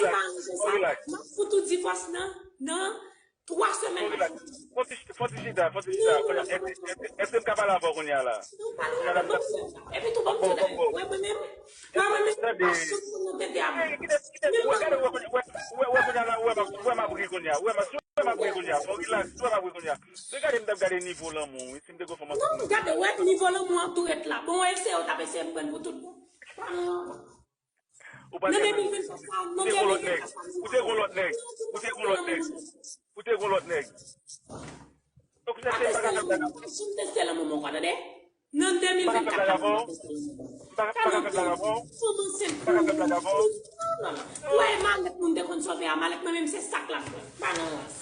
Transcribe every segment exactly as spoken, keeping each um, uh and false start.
pa aranje sa, m ap fout ou divòs nan, nan twa semèn. Fon ti chita, fon ti chita, fon ti chita. Èske m ka pale avè w kounye a la? Non, pale avè m, epi tou ban m tou dèyè. Wè mwen menm, wè mwen menm, m ap fout moun nan tete a mwen. Wè, gade, wè, wè, wè, wè kounye a la, wè m ap ri kounye a, wè m ap ri kounye a, fò w rilaks, wè m ap ri kounye a. Se gade m t ap gade nivo lanmou, wi, si m te gon fanm ansanm. Non, gade, wè nivo lanmou an tou ret la. Bon, eseye w t ap eseye m pran pou tout bon. Pa nan Ou pa nan te de mil vennkat sa, nan de mil vennkat sa, ou te gon lòt nèg. Ou te gon lòt nèg. Ou te gon lòt nèg. Ou te gon lòt nèg. Donk, se pa ka fè blag avè w. Atestasyon, m teste lanmou mwen ankò, tande. Nan de mil vennkat la, m pa ka fè blag avè w. Fanm ansent pou ou. Ou wè malèt moun te konn sove a, malèt mwen menm se sa k la fè. Pa nan rans.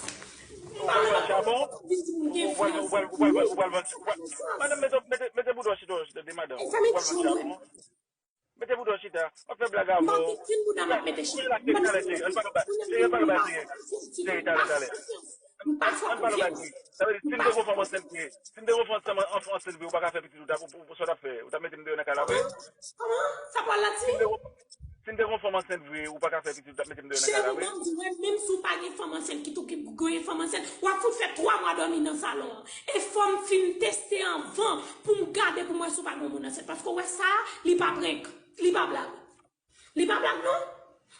M pa nan rans. Ou pral vann chapon. Ou pral vann, ou pral vann, ou pral vann. Madanm, mete, mete, mete bouda w chita, chita, de madanm. Ou pral vann chapon. Mete bouda w chita. M ap fè blag avè w. M pa gen kenn bouda m ap mete chita. M pa gen kenn bouda m ap mete chita. Cheri, talè, talè. M pa fè konfyans. Sa vle di, si m te gon fanm ansent vre, si m te gon fanm ansent, ansent vre, ou pa ka fè pitit, ou t ap, ou, ou, sa w t ap fè? Ou t ap mete m deyò nan kay la vre? Kòman? Kòman? Sa pral la di? Si m te gon, si m te gon fanm ansent vre, ou pa ka fè pitit, ou t ap mete m deyò nan kay la vre? Cheri, ban m di w, menm si w pa gen fanm ansent ki tou ki gen fanm ansent, w ap fout fè twa mwa dòmi nan salon an. E fò m fin teste anvan pou m gade pou m wè si w pa gen moun ansent. Paske w wè sa, li pa prank, li pa blag. Li pa blag non.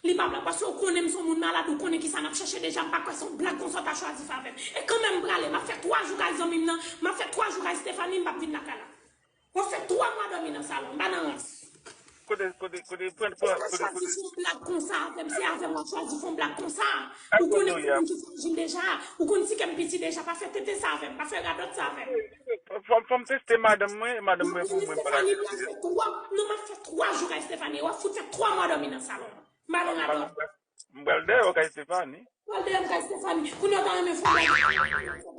Li pa blag paske w konnen m se yon moun malad, ou konnen kisa m ap chèche deja, m pa kwè se yon blag konsa w ta chwazi fè avè m. E kanmenm m prale, m ap fè twa jou kay zanmi m nan, m ap fè twa jou kay Stephanie, m p ap vin lakay la. W ap fè twa mwa dòmi nan salon, m pa nan rans. Kote, kote, kote, pran, pran, kote, kote. Ou pa chwazi fè yon blag konsa avè m, se avè m w ap chwazi fè yon blag konsa. Ou konnen m se moun ki frajil deja, ou konn si kè m piti deja, pa fè tenten sa avè m, pa fè radòt sa avè m. Fò, fò m teste madanm mwen, e madanm mwen pou mwen, m pa ka teste. Stephanie, m ap fè twa, non, m ap fè twa jou kay Stephanie, w ap fout fè twa mwa dòmi nan salon. M pa nan radòt. M pral dèyè w kay Stephanie. M pral dèyè m kay Stephanie. Kounye a w ta renmen fè yon blag.